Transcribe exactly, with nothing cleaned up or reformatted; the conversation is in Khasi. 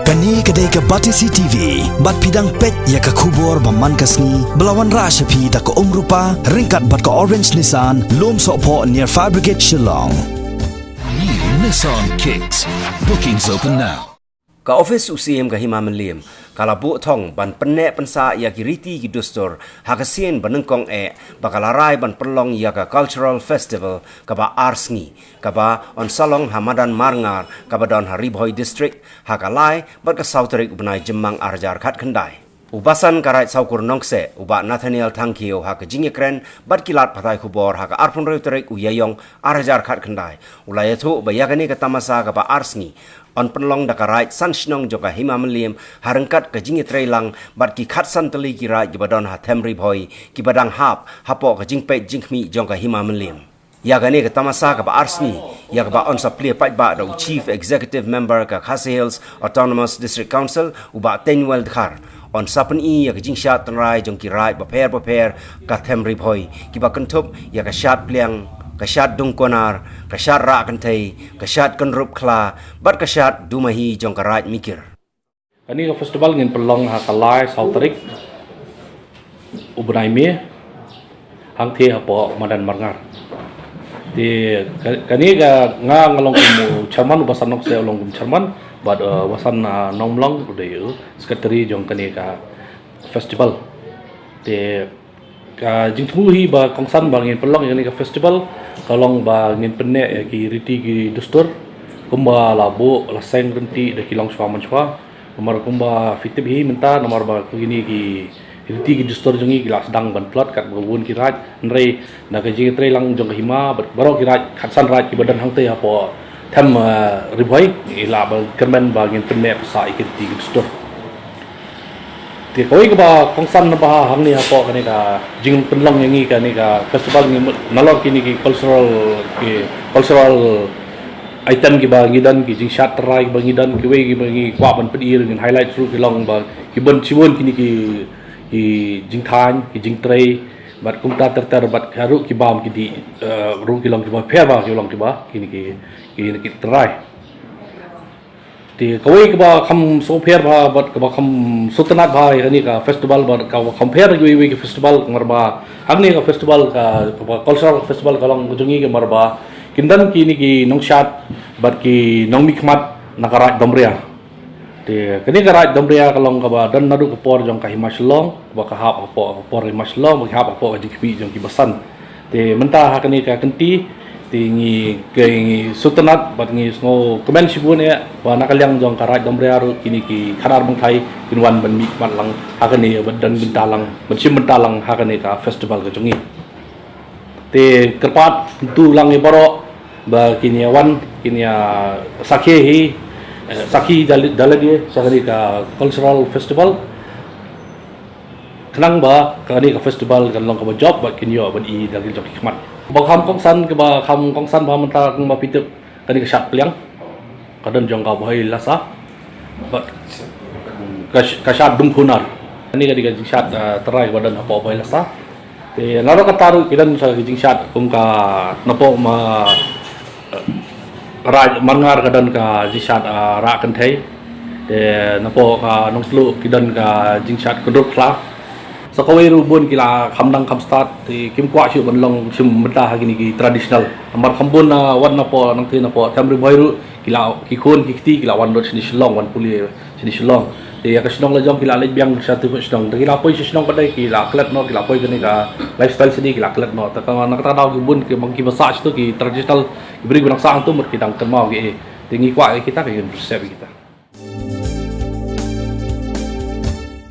Kane ka dei ka Batesi T V, bad phi dang peit ïa ka khubor ba man ka sngi, ba la wanrah sha phi da ka Umrupa, ryngkat bad ka Orange Nissan, Lum Sohphoh near Fire Brigade Shillong. New Nissan Kicks. Bookings open now. Ka office u Syiem ka Hima Mylliem ka la buh thong ban pynneh pynsah ïa ki riti ki dustur ha ka sien ba nyngkong eh ba ka la rai ban pynlong ïa ka Cultural Festival kaba ar sngi, kaba yn sa long ha madan Marngar kaba don ha Ri Bhoi District, ha ka lai bad ka saw tarik u bnai Jymmang ar hajar khatkhyndai. U Basan ka Raid Sawkur Nongkseh, u Bah Nathaniel Thangkhiew, ha ka jingïakren bad ki lad pathai khubor ha ka arphew hynriew tarik u Ïaïong ar hajar khatkhyndai, u la ïathuh ba ïa kane ka tamasa kaba ar sngi yn pynlong da ka Raid San Shnong jong ka Hima Mylliem, ha ryngkat ka jingïatreilang bad ki khatsan tylli ki raid kiba don ha Them Ri Bhoi, kiba dang hap hapoh ka jingpeit jingkhmih jong ka Hima Mylliem. Ïa kane ka tamasa kaba ar sngi, ïa kaba yn sa plie paidbah da u Chief Executive Member ka Khasi Hills Autonomous District Council, u Bah Teiñwell Dkhar, yn sa pyni ïa ka jingshad tynrai jong ki raid bapher bapher ka Them Ri Bhoi, kiba kynthup ïa ka Shad Pliang, ka Shad Dungkunar, ka Shad Rah Kynthei, ka Shad Kynrup Khla, bad ka Shad Dumahi jong ka Raid Mikir. Kane ka festival ngin pynlong ha ka lai saw tarik u bnai May, hangthie hapoh madan Marngar. Te ka-, kane ka nga, nga long kum u chairman, u Basan Nongkseh u long kum chairman, bad, uh, Basan, uh, Nongmlong u dei u secretary jong kane ka festival. Te ka jingthmu hi ba kongsan ba ngin pynlong ïa kane ka festival ka long ba ngin pynneh ïa ki riti ki dustur kumba la buh la seng rynti da ki longshuwa manshuwa. Namar kumba phi tip hi mynta, namar ba kine ki riti ki dustur jong ngi ki la sdang ban tlot katba bun ki raid, hynrei na ka jingïatreilang jong ka Hima bad baroh ki raid, khatsan raid kiba don hangtei hapoh Them, eh, Ri Bhoi, i la ba kyrmen ba ngin pynneh pynsah ïa ki riti ki dustur. Te kawei kaba kongsan bha hangne hapoh kane ka jingpynlong ïa ngi kane ka festival ngi mut nalor kine ki cultural, ki cultural item kiba ngi don, ki jingshad tynrai kiba ngi don, kiwei kiba ngi kwah ban pyni ruh ngin highlight ruh ki long ba ki bun shibun kine ki, ki jingthaiñ, ki jingtrei, bad kumta ter ter bad ka ruh ki bam ki dih, eh, ruh ki long kiba pher bha, ki long kiba kine ki, kine ki tynrai. Te kawei kaba kham sngewpher bha bad kaba kham sngewtynnat bha ïa kane ka festival bad kaba kham pher ïa kiwei kiwei ki festival, namar ba hangne ka festival ka, kaba cultural festival ka long ka jong ngi, namar ba kin don kine ki nongshad bad ki nongmihkhmat na ka Raid Domria. Te kane ka Raid Domria ka long kaba don naduh ka por jong ka Hima Shillong, kaba ka hap hapoh ka por Hima Shillong, ba ka hap hapoh ka jingkhmih jong ki basan. Te mynta ha kane ka kynti te ngi, ngi sngewtynnat bad ngi sngewkmen shibun ïa ba na ka liang jong ka Raid Domria ruh kine ki khadar bynta kin wan ban mihkhmat lang ha kane, ban don bynta lang, ban shim bynta lang ha kane ka festival ka jong ngi. Te kyrpad kyntu lang ïa baroh ba kin ïa wan, kin ïa sakhi hi, eh, sakhi dal-, dalade sha kane ka cultural festival. Khnang ba kane ka festival kan long kaba jop bad kin ïoh ban i da ki jong ki khmat. Kaba kham kongsan, kaba kham kongsan bha mynta kumba phi tip, kane ka Shad Pliang ka don jong ka Bhoi Lasa bad ka, ka Shad Dungkunar. Kane ka dei ka jingshad, ah, tynrai kaba don hapoh Bhoi Lasa. Te nalor kata ruh ki don sa ki jingshad kum ka napoh ma, eh, Raid Marngar ka don ka jingshad, ah, Rah Kynthei. Te napoh ka Nongtluh ki don ka jingshad Kynrup Khla. Sa kawei ruh bun ki la kham dang kham stad, te kim kwah shuh ban long shim bynta ha kine ki traditional. Namar kham bun, ah, wat napoh nangtei napoh Them Ri Bhoi ruh ki la, ki khun ki kti ki la wan lut shane Shillong, wan pule shane Shillong. Te ïa ka shnong la jong ki la leit biang sha tu shnong. Te ki la poi sha shnong pat de ki la klet noh, ki la poi kane ka lifestyle shane ki la klet noh. Te ka na kata ka daw ki bun ki bang kiba sah shatu ki traditional, ki briew ba nang sah hangtu mut ki dang kynmaw ki, eh. Te ngi kwah ïa kita, ki kin preserve ïa kita.